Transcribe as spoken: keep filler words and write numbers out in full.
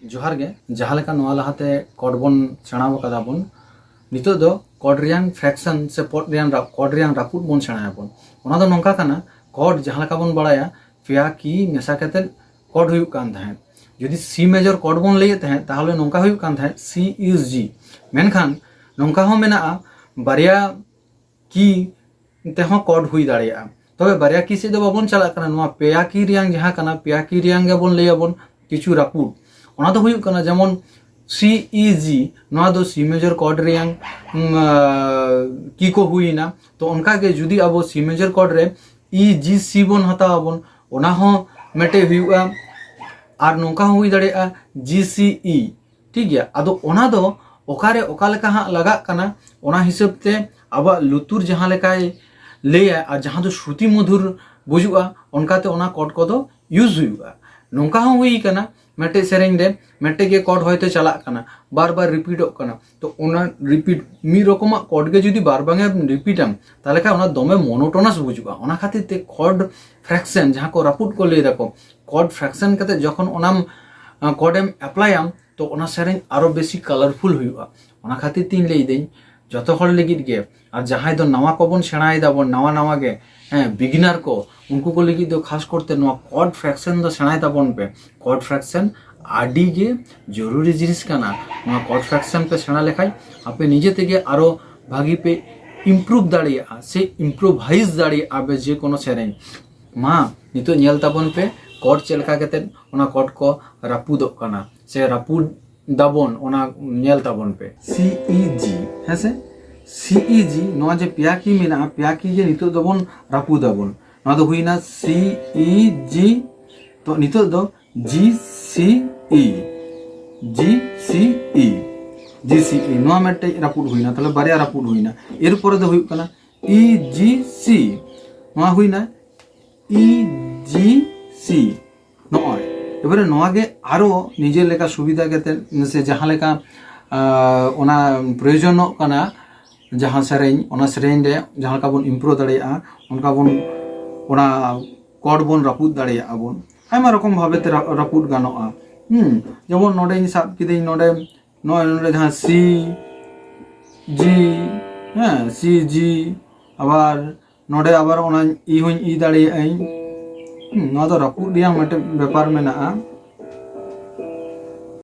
ᱡᱚᱦᱟᱨ ᱜᱮ᱾ ᱡᱟᱦᱟᱸ ᱞᱮᱠᱟ ᱱᱚᱣᱟ ᱞᱟᱦᱟᱛᱮ ᱠᱚᱨᱰ ᱵᱚᱱ ᱥᱮᱬᱟ ᱟᱠᱟᱫᱟ ᱵᱚᱱ, ᱱᱤᱛᱚᱜ ᱫᱚ ᱠᱚᱨᱰ ᱨᱮᱭᱟᱝ ᱯᱷᱨᱮᱠᱥᱚᱱ ᱥᱮ ᱠᱚᱨᱰ ᱨᱮᱭᱟᱝ ᱨᱟ- ᱠᱚᱨᱰ ᱨᱮᱭᱟᱝ ᱨᱟᱹᱯᱩᱫ ᱵᱚᱱ ᱥᱮᱬᱟᱭᱟᱵᱚᱱ᱾ ᱚᱱᱟ ᱫᱚ ᱱᱚᱝᱠᱟ ᱠᱟᱱᱟ, ᱠᱚᱨᱰ ᱡᱟᱦᱟᱸ ᱞᱮᱠᱟ ᱵᱚᱱ ᱵᱟᱲᱟᱭᱟ ᱯᱮᱭᱟ ᱠᱤ ᱢᱮᱥᱟ ᱠᱟᱛᱮ ᱠᱚᱨᱰ ᱦᱩᱭᱩᱜ ᱠᱟᱱ ᱛᱟᱦᱮᱸᱫ᱾ ᱡᱩᱫᱤ ᱥᱤ ᱢᱮᱡᱚᱨ ᱠᱚᱨᱰ ᱵᱚᱱ ᱞᱟᱹᱭᱮᱫ ᱛᱟᱦᱮᱸᱫ, ᱛᱟᱦᱚᱞᱮ ᱱᱚᱝᱠᱟ ᱦᱩᱭᱩᱜ ᱠᱟᱱ ᱛᱟᱦᱮᱸᱫ ᱥᱤ ᱤ ᱡᱤ᱾ ᱢᱮᱱᱠᱷᱟᱱ ᱱᱚᱝᱠᱟ ᱦᱚᱸ ᱢᱮᱱᱟᱜᱼᱟ, ᱵᱟᱨᱭᱟ ᱠᱤ ᱛᱮᱦᱚᱸ ᱠᱚᱨᱰ ᱦᱩᱭ ᱫᱟᱲᱮᱭᱟᱜᱼᱟ᱾ ᱛᱚᱵᱮ ᱵᱟᱨᱭᱟ ᱠᱤ ᱥᱮᱫ ᱫᱚ ᱵᱟᱵᱚᱱ ᱪᱟᱞᱟᱜ ᱠᱟᱱᱟ, ᱱᱚᱣᱟ ᱯᱮᱭᱟ ᱠᱤ ᱨᱮᱭᱟᱝ ᱡᱟᱦᱟᱸ ᱠᱟᱱᱟ, ᱯᱮᱭᱟ ᱠᱤ ᱨᱮᱭᱟᱝ ᱜᱮᱵᱚᱱ ᱞᱟᱹᱭᱟᱵᱚᱱ ᱠᱤᱪᱷᱩ ᱨᱟᱹᱯᱩᱫ᱾ ᱚᱱᱟ ᱫᱚ ᱦᱩᱭᱩᱜ ᱠᱟᱱᱟ ᱡᱮᱢᱚᱱ ᱥᱤ ᱤ ᱡᱤ, ᱱᱚᱣᱟ ᱫᱚ ᱥᱤ ᱢᱮᱡᱚᱨ ᱠᱚᱨᱰ ᱨᱮᱭᱟᱝ, ᱩᱢ, ᱟ, ᱠᱤ ᱠᱚ ᱦᱩᱭᱮᱱᱟ᱾ ᱛᱚ ᱚᱱᱠᱟᱜᱮ ᱡᱩᱫᱤ ᱟᱵᱚ ᱥᱤ ᱢᱮᱡᱚᱨ ᱠᱚᱨᱰ ᱨᱮ ᱤ ᱡᱤ ᱥᱤ ᱵᱚᱱ ᱦᱟᱛᱟᱣ ᱟᱵᱚᱱ, ᱚᱱᱟ ᱦᱚᱸ ᱢᱤᱫᱴᱮᱡ ᱦᱩᱭᱩᱜᱼᱟ᱾ ᱟᱨ ᱱᱚᱝᱠᱟ ᱦᱚᱸ ᱦᱩᱭ ᱫᱟᱲᱮᱭᱟᱜᱼᱟ ᱡᱤ ᱥᱤ ᱤ, ᱴᱷᱤᱠ ᱜᱮᱭᱟ᱾ ᱟᱫᱚ ᱚᱱᱟ ᱫᱚ ᱚᱠᱟᱨᱮ ᱚᱠᱟ ᱞᱮᱠᱟ ᱦᱟᱸᱜ ᱞᱟᱜᱟᱜ ᱠᱟᱱᱟ, ᱚᱱᱟ ᱦᱤᱥᱟᱹᱵ ᱛᱮ ᱟᱵᱚᱣᱟᱜ ᱞᱩᱛᱩᱨ ᱡᱟᱦᱟᱸ ᱞᱮᱠᱟᱭ ᱞᱟᱹᱭᱟ ᱟᱨ ᱡᱟᱦᱟᱸ ᱫᱚ ᱥᱨᱩᱛᱤ ᱢᱚᱫᱷᱩᱨ ᱵᱩᱡᱩᱜᱼᱟ, ᱚᱱᱠᱟᱛᱮ ᱚᱱᱟ ᱠᱚᱨᱰ ᱠᱚᱫᱚ ᱤᱭᱩᱡᱽ ᱦᱩᱭᱩᱜᱼᱟ᱾ ᱱᱚᱝᱠᱟ ᱦᱚᱸ ᱦᱩᱭ ᱠᱟᱱᱟ, ᱢᱤᱫᱴᱮᱡ ᱥᱮᱨᱮᱧ ᱨᱮ ᱢᱤᱫᱴᱮᱡ ᱜᱮ ᱠᱚᱨᱰ ᱦᱚᱭᱛᱳ ᱪᱟᱞᱟᱜ ᱠᱟᱱᱟ, ᱵᱟᱨ ᱵᱟᱨ ᱨᱤᱯᱤᱴᱚᱜ ᱠᱟᱱᱟ᱾ ᱛᱚ ᱚᱱᱟ ᱨᱤᱯᱤᱴ, ᱢᱤᱫ ᱨᱚᱠᱚᱢᱟᱜ ᱠᱚᱨᱰ ᱜᱮ ᱡᱩᱫᱤ ᱵᱟᱨ ᱵᱟᱝ ᱮᱢ ᱨᱤᱯᱤᱴᱟᱢ, ᱛᱟᱦᱚᱞᱮ ᱠᱷᱟᱱ ᱚᱱᱟ ᱫᱚᱢᱮ ᱢᱳᱱᱳᱴᱳᱱᱟᱥ ᱵᱩᱡᱩᱜᱼᱟ᱾ ᱚᱱᱟ ᱠᱷᱟᱹᱛᱤᱨ ᱛᱮ ᱠᱚᱨᱰ ᱯᱷᱨᱮᱠᱥᱮᱱ, ᱡᱟᱦᱟᱸ ᱠᱚ ᱨᱟᱹᱯᱩᱫ ᱠᱚ ᱞᱟᱹᱭ ᱫᱟᱠᱚ, ᱠᱚᱨᱰ ᱯᱷᱨᱮᱠᱥᱮᱱ ᱠᱟᱛᱮ ᱡᱚᱠᱷᱚᱱ ᱚᱱᱟᱢ, ᱟ, ᱠᱚᱨᱰ ᱮᱢ ᱮᱯᱞᱟᱭᱟᱢ, ᱛᱚ ᱚᱱᱟ ᱥᱮᱨᱮᱧ ᱟᱨᱚ ᱵᱮᱥᱤ ᱠᱟᱞᱟᱨᱯᱷᱩᱞ ᱦᱩᱭᱩᱜᱼᱟ᱾ ᱚᱱᱟ ᱠᱷᱟᱹᱛᱤᱨ ᱛᱤᱧ ᱞᱟᱹᱭᱫᱟᱹᱧ, ᱡᱚᱛᱚ ᱦᱚᱲ ᱞᱟᱹᱜᱤᱫ ᱜᱮ, ᱟᱨ ᱡᱟᱦᱟᱸᱭ ᱫᱚ ᱱᱟᱣᱟ ᱠᱚᱵᱚᱱ ᱥᱮᱬᱟᱭ ᱫᱟᱵᱚᱱ, ᱱᱟᱣᱟ ᱱᱟᱣᱟ ᱜᱮ, ᱦᱮᱸ, ᱵᱤᱜᱤᱱᱟᱨ ᱠᱚ, ᱩᱱᱠᱩ ᱠᱚ ᱞᱟᱹᱜᱤᱫ ᱫᱚ ᱠᱷᱟᱥ ᱠᱚᱨᱛᱮ ᱱᱚᱣᱟ ᱠᱚᱨᱰ ᱯᱷᱨᱮᱠᱥᱮᱱ ᱫᱚ ᱥᱮᱬᱟᱭ ᱛᱟᱵᱚᱱ ᱯᱮ᱾ ᱠᱚᱨᱰ ᱯᱷᱨᱮᱠᱥᱮᱱ ᱟᱹᱰᱤ ᱜᱮ ᱡᱚᱨᱩᱨᱤ ᱡᱤᱱᱤᱥ ᱠᱟᱱᱟ᱾ ᱱᱚᱣᱟ ᱠᱚᱨᱰ ᱯᱷᱨᱮᱠᱥᱮᱱ ᱯᱮ ᱥᱮᱬᱟ ᱞᱮᱠᱷᱟᱱ ᱟᱯᱮ ᱱᱤᱡᱮ ᱛᱮᱜᱮ ᱟᱨᱚ ᱵᱷᱟᱹᱜᱤ ᱯᱮ ᱤᱢᱯᱨᱩᱵᱷ ᱫᱟᱲᱮᱭᱟᱜᱼᱟ ᱥᱮ ᱤᱢᱯᱨᱳᱵᱷᱟᱭᱤᱡᱽ ᱫᱟᱲᱮᱭᱟᱜᱼᱟ ᱯᱮ ᱡᱮ ᱠᱳᱱᱳ ᱥᱮᱨᱮᱧ᱾ ᱢᱟ ᱱᱤᱛᱚᱜ ᱧᱮᱞ ᱛᱟᱵᱚᱱ ᱯᱮ ᱠᱚᱨᱰ ᱪᱮᱫ ᱞᱮᱠᱟ ᱠᱟᱛᱮ ᱚᱱᱟ ᱠᱚᱨᱰ ᱠᱚ ᱨᱟᱹᱯᱩᱫᱚᱜ ᱠᱟᱱᱟ ᱥᱮ ᱨᱟᱹᱯᱩᱫ ᱫᱟᱵᱚᱱ, ᱚᱱᱟ ᱧᱮᱞ ᱛᱟᱵᱚᱱ ᱯᱮ᱾ ᱥᱤ ᱤ ᱡᱤ, ᱦᱮᱸ ᱥᱮ? ᱥᱤ ᱤ ᱡᱤ, ᱱᱚᱣᱟ ᱡᱮ ᱯᱮᱭᱟ ᱠᱤ ᱢᱮᱱᱟᱜᱼᱟ, ᱯᱮᱭᱟ ᱠᱤ ᱜᱮ ᱱᱤᱛᱚᱜ ᱫᱚᱵᱚᱱ ᱨᱟᱹᱯᱩᱫᱟᱵᱚᱱ᱾ ᱱᱚᱣᱟ ᱫᱚ ᱦᱩᱭᱱᱟ ᱥᱤ ᱤ ᱡᱤ᱾ ᱛᱚ ᱱᱤᱛᱚᱜ ᱫᱚ ᱡᱤ ᱥᱤ ᱤ, ᱡᱤ ᱥᱤ ᱤ, ᱡᱤ ᱥᱤ ᱤ, ᱱᱚᱣᱟ ᱢᱤᱫᱴᱮᱡ ᱨᱟᱹᱯᱩᱫ ᱦᱩᱭᱱᱟ, ᱛᱟᱦᱞᱮ ᱵᱟᱨᱭᱟ ᱨᱟᱹᱯᱩᱫ ᱦᱩᱭᱱᱟ᱾ ᱮᱨᱯᱚᱨᱮ ᱫᱚ ᱦᱩᱭᱩᱜ ᱠᱟᱱᱟ ᱤ ᱡᱤ ᱥᱤ, ᱱᱚᱣᱟ ᱦᱩᱭᱱᱟ ᱤ ᱡᱤ ᱥᱤ᱾ ᱱᱚᱜᱼᱚᱭ ᱮᱵᱟᱨᱮ ᱱᱚᱣᱟ ᱜᱮ ᱟᱨᱚ ᱱᱤᱡᱮ ᱞᱮᱠᱟ ᱥᱩᱵᱤᱫᱷᱟ ᱠᱟᱛᱮ ᱥᱮ ᱡᱟᱦᱟᱸ ᱞᱮᱠᱟ, ᱟᱸ, ᱚᱱᱟ ᱯᱨᱚᱭᱳᱡᱚᱱᱚᱜ ᱠᱟᱱᱟ, ᱡᱟᱦᱟᱸ ᱥᱮᱨᱮᱧ, ᱚᱱᱟ ᱥᱮᱨᱮᱧ ᱨᱮ ᱡᱟᱦᱟᱸ ᱞᱮᱠᱟ ᱵᱚᱱ ᱤᱢᱯᱨᱩᱵᱷ ᱫᱟᱲᱮᱭᱟᱜᱼᱟ, ᱚᱱᱠᱟ ᱵᱚᱱ ᱚᱱᱟ ᱠᱚᱨᱰ ᱵᱚᱱ ᱨᱟᱹᱯᱩᱫ ᱫᱟᱲᱮᱭᱟᱜᱼᱟ ᱵᱚᱱ᱾ ᱟᱭᱢᱟ ᱨᱚᱠᱚᱢ ᱵᱷᱟᱵᱮ ᱛᱮ ᱨᱟ-, ᱨᱟᱹᱯᱩᱫ ᱜᱟᱱᱚᱜᱼᱟ᱾ ᱦᱩᱸ, ᱡᱮᱢᱚᱱ ᱱᱚᱰᱮᱧ ᱥᱟᱵ ᱠᱤᱫᱟᱹᱧ, ᱱᱚᱰᱮ, ᱱᱚᱜᱼᱚᱭ ᱱᱚᱰᱮ ᱡᱟᱦᱟᱸ C G, ᱦᱮᱸ, C G, ᱟᱵᱟᱨ ᱱᱚᱰᱮ ᱟᱵᱟᱨ ᱚᱱᱟ E ᱦᱚᱸᱧ E ᱫᱟᱲᱮᱭᱟᱜᱼᱟᱹᱧ᱾ ᱦᱩᱸ, ᱱᱚᱣᱟ ᱫᱚ ᱨᱟᱹᱯᱩᱫ ᱨᱮᱭᱟᱜ ᱢᱤᱫᱴᱮᱱ ᱵᱮᱯᱟᱨ ᱢᱮᱱᱟᱜᱼᱟ᱾